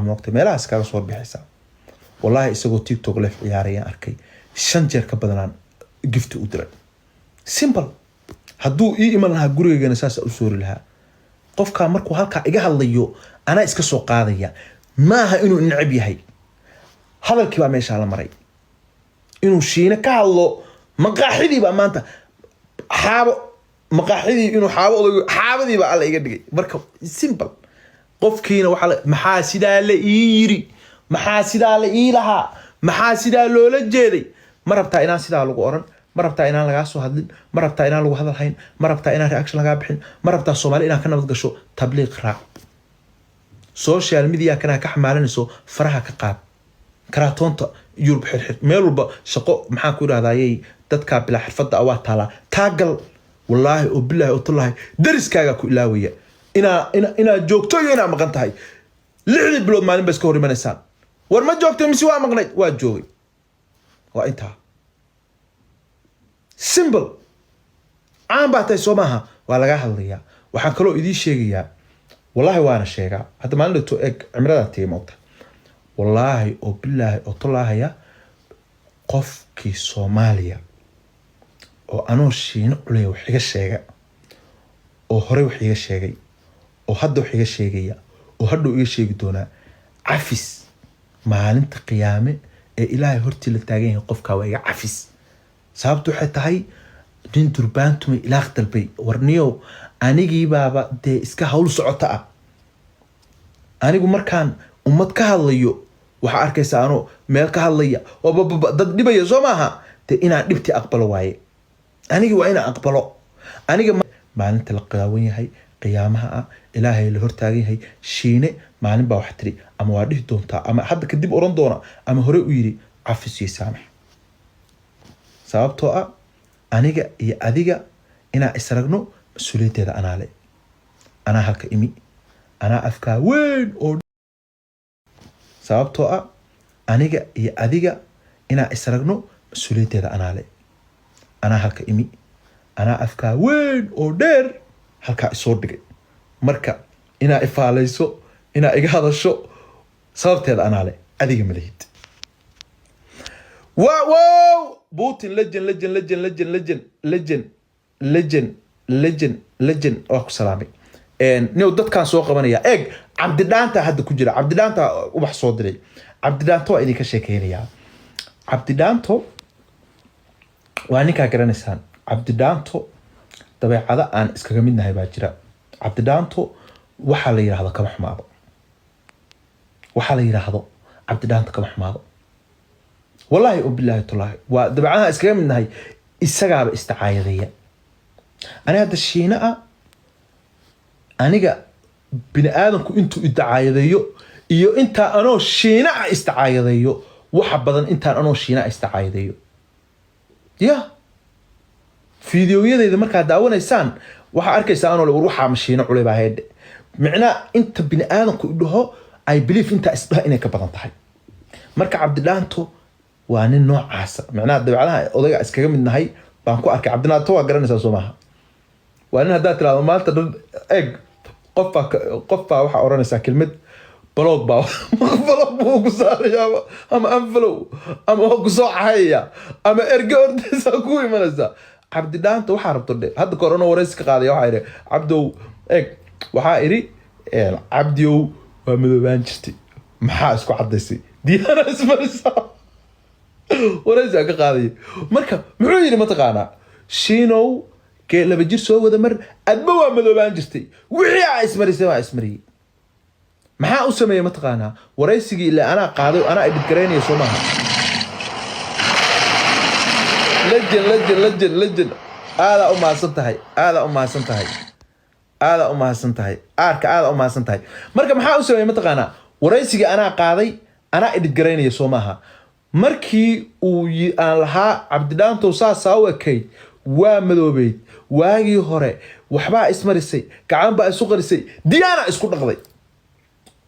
Moogtay meelahaas kaaga soo warbixaysaa. Wallaahi, isagoo TikTok live ciyaarayaan arkay. 5 jeer ka badanaan gift u diray. Simple. Hadduu ii iman lahaa gurigaygana, saasa u soori lahaa. Qofkaa markuu halkaa iga hadlayo, anaa iska soo qaadaya. Maaha inuu necab yahay. Hadalkii baa meeshaa la maray inuu Shiine ka hadlo maqaaxidii baa maanta xaabo, maqaaxidii inuu xaabo odaygo, xaabadii baa Alla iga dhigay. Marka simple, qofkiina waxaa maxaa sidaa la ii yiri? Maxaa sidaa la ii lahaa? Maxaa sidaa loola jeeday? Ma rabtaa inaan sidaa lagu oran? Ma rabtaa inaan lagaa soo hadlin? Ma rabtaa inaan lagu hadal hayn? Ma rabtaa inaan reaction lagaa bixin? Ma rabtaa Soomaali inaan ka nabad gasho? Tabliiq raac. Social media kanaa ka xamaalanayso, faraha ka qaad. Karaatoonta Yurub xirxir, meel walba shaqo. Maxaan ku idhahdayey? Dadkaa bilaa xirfadda ah waa taalaa, taagal. Wallaahi oo bilaahi oo tullaahi, dariskaagaa ku ilaawaya inaad joogto iyo inaa maqan tahay. 6dii bilood maalin ba iska hor imanaysaan. War ma joogtay mise waa maqnayd? Waa joogay. Waa intaa, simple. Caan baa tahay, soo maaha? Waa laga hadlayaa. Waxaan kaloo idiin sheegayaa, wallaahi waana sheegaa, hadda maalin dhigto eeg cimradaa tegay, moogta. Wallaahi oo bilaahi oo tullaahaya, qofkii Soomaaliya oo anoo Shiino Culey wax iga sheega, oo horey wax iga sheegay, oo hadda wax iga sheegaya, oo hadhow iga sheegi doonaa, cafis maalinta qiyaame ee Ilaahay hortii la taagan yahay, qofkaa waa iga cafis. Sababtu waxay tahay, nin durbaantumay ilaaq dalbay. Warniyow, anigii baaba dee iska hawl socota ah. Anigu markaan ummad ka hadlayo, waxaa arkaysa anoo meel ka hadlaya oo bababa dad dhibaya, soo maaha? Dee inaan dhibti aqbalo waaye. Anigi waa inaan aqbalo. Aniga maalinta la qaawan yahay, qiyaamaha ah, Ilaahay la hortaagan yahay, Shiine maalin baa wax tiri, ama waa dhihi doontaa, ama hadda kadib oran doona, ama hore u yiri, cafis iyo saamax. Sababtoo ah aniga iyo adiga inaan isragno, mas-uuliyaddeeda anaa le. Anaa halka imi, anaa afkaa weyn oo. Sababtoo ah aniga iyo adiga inaan isragno, mas-uuliyaddeeda anaa le. Anaa halka imi, anaa afkaa weyn oo dheer halkaa isoo dhigay. Marka inaa ifaalayso, inaa iga hadasho, sababteeda anaa le, adiga ma lihid. Wa wow, Putin, legend, legend, legend, legend, legend, legend, legend, legend, legend, waa ku salaamay. New dadkaan soo qabanaya, eeg, Cabdidhaanta hadda ku jira. Cabdidhaanta ubax soo diray. Cabdidhaanto waa idinka sheekeynayaa. Cabdidhaanto waa ninkaa garanaysaan. Cabdidhaanto dabeecado aan iskaga midnahay baa jira. Cabdidhaanto waxaa la yidhaahdo kama xumaado. Waxaa la yidhaahdo Cabdidhaanto kama xumaado. Wallaahi oo bilaahi tulaahi, waa dabeecadaha iskaga midnahay. Isagaaba istacaayadeeya. Ani hadda Shiina ah, aniga bini aadamku intuu idacaayadeeyo iyo intaa anoo Shiina ah istacaayadeeyo, waxa badan intaan anoo Shiina ah istacaayadeeyo. Ya fiidiyoyadayda markaad daawanaysaan, waxaa arkaysaa anoo le, war waxaa mashiino culey baa heedhe. Micnaa inta bini aadamku idhaho, I believe intaa isdhaha inay ka badan tahay. Marka Cabdidhaanto waa nin noocaasa. Micnaha dabeecadaha odayga iskaga mid nahay baan ku arkay. Cabdidhaanto waa garanaysaa, soo maaha? Waa nin haddaad tirahdo maanta dhan, eeg, qof baa waxaa oranaysaa kelmad, block baa, block buu ku saarayaaba, ama unfollow, ama waa ku soo cahayaya, ama erge ordaysaa ku imanaysaa. Cabdidhaanta waxaa rabto dhe. Hadda kahor anoo waraysi ka qaadaya, waxaa idhi, "Cabdow, eeg," waxaa idhi, "Cabdiow, waa madoobaan jirtay, maxaa isku cadaysay? Diyaana ismarisaa?" Waraysi aan ka qaadaya. Marka muxuu yidhi mataqaanaa? "Shiinow, gee laba jir soo wada mar, adba waa madoobaan jirtay, wixii aa ismarisay waa ismariyey." Maxaa u sameeyey mataqaanaa? Waraysigii ilaa anaa qaaday, anaa edit garaynaya, soo maaha? Legend, legend, legend, legend, aadaa u mahadsan tahay, aadaa u mahadsan tahay, aadaa u mahadsan tahay, aarka aadaa u mahadsan tahay. Marka maxaa u sameeyey mataqaanaa? Waraysigii anaa qaaday, anaa edit garaynaya, soo maaha? Markii uu aan lahaa, "Cabdidhaantow, saasaa u ekayd, waa madoobeyd waagii hore, waxbaa ismarisay, gacan baa isu qarisay, Diyaana isku dhaqday,"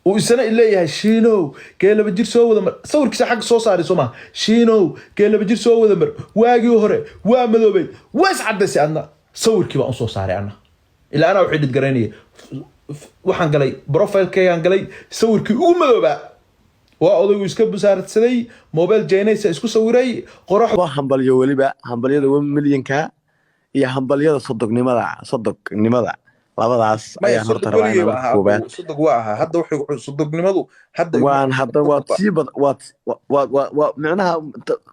uu isana leeyahay, "Shiinow, gee laba jir soo wada mar." Sawirkiisa xagga soo saaray, soo maha? "Shiinow, gee laba jir soo wada mar, waagii hore waa madoobeyd, waa is cadaysay adna." Sawirkii baan usoo saaray anna, ilaa anaa wax edit garaynaya. Waxaan galay profilekaygaan galay, sawirkii ugu madoobaa waa odaygu iska busaarsaday, mobile Chinese isku sawiray qorax. Waa hambalyo, weliba hambalyada 1 milyanka iyo hambalyada sodognimada, labadaas Maya, ayaan horta sodog rabaa weligeyba inaan marka ahaa. koobaad. Sodog waa ahaa. Hadda wuxuu sodognimadu hadda Waan hadda waad sii bad waad waad waad waa micnaha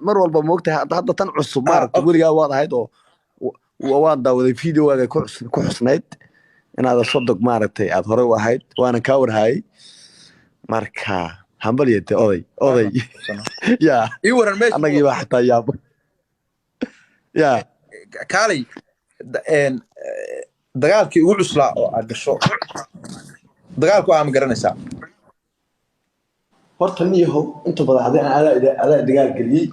mar walba moogtahay hadda tan cusub maaragtay. Weligaa waad ahayd oo waan daawaday videogaaga ku xusnayd inaad sodog maaragtay aad horey u ahayd, waana kaa warhaayay. Marka hambalyo de, oday oday yaa. Ii waran meesha. Annagii baa xataa yaaba yaa. Kaalay, dagaalkii ugu cuslaa oo aad gasho, dagaalku ma garanaysaa? Horta niyahow, inta badan haddii aan adaa dagaal geliyey.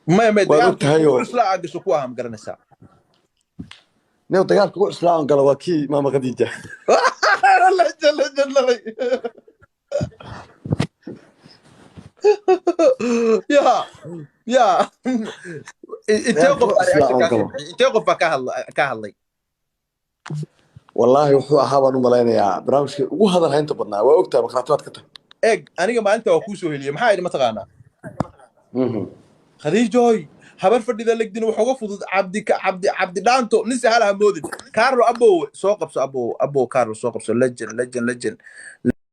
Maya, maya. Waad Dagaalkii ogtahay ugu oo cuslaa aad gasho kuwa ma garanaysaa? Niyow, dagaalka ugu cuslaa oon galo waa kii Maama Khadiija. Legend, legend lalay. Ya intee Dagaalka qof ugu baa cuslaa reaction oon kaa galo soo bixiyay? Intee qof baa ka hadlay? Wallaahi wuxuu ahaa baan u malaynayaa barnaamijkii ugu hadal haynta badnaa. Waa ogtahay, markhaati baad ka tahay. Eeg, aniga maalinta waa kuu soo heliyey. Maxaa idhi mataqaanaa? Khadiijoy, habar fadhida legdin wax uga fudud. Cabdi Cabdi Cabdi Dhaanto nin sahal ha moodin. Carlo, abow, soo qabso, abow, abow. Carlo, soo qabso. Legend, legend, legend.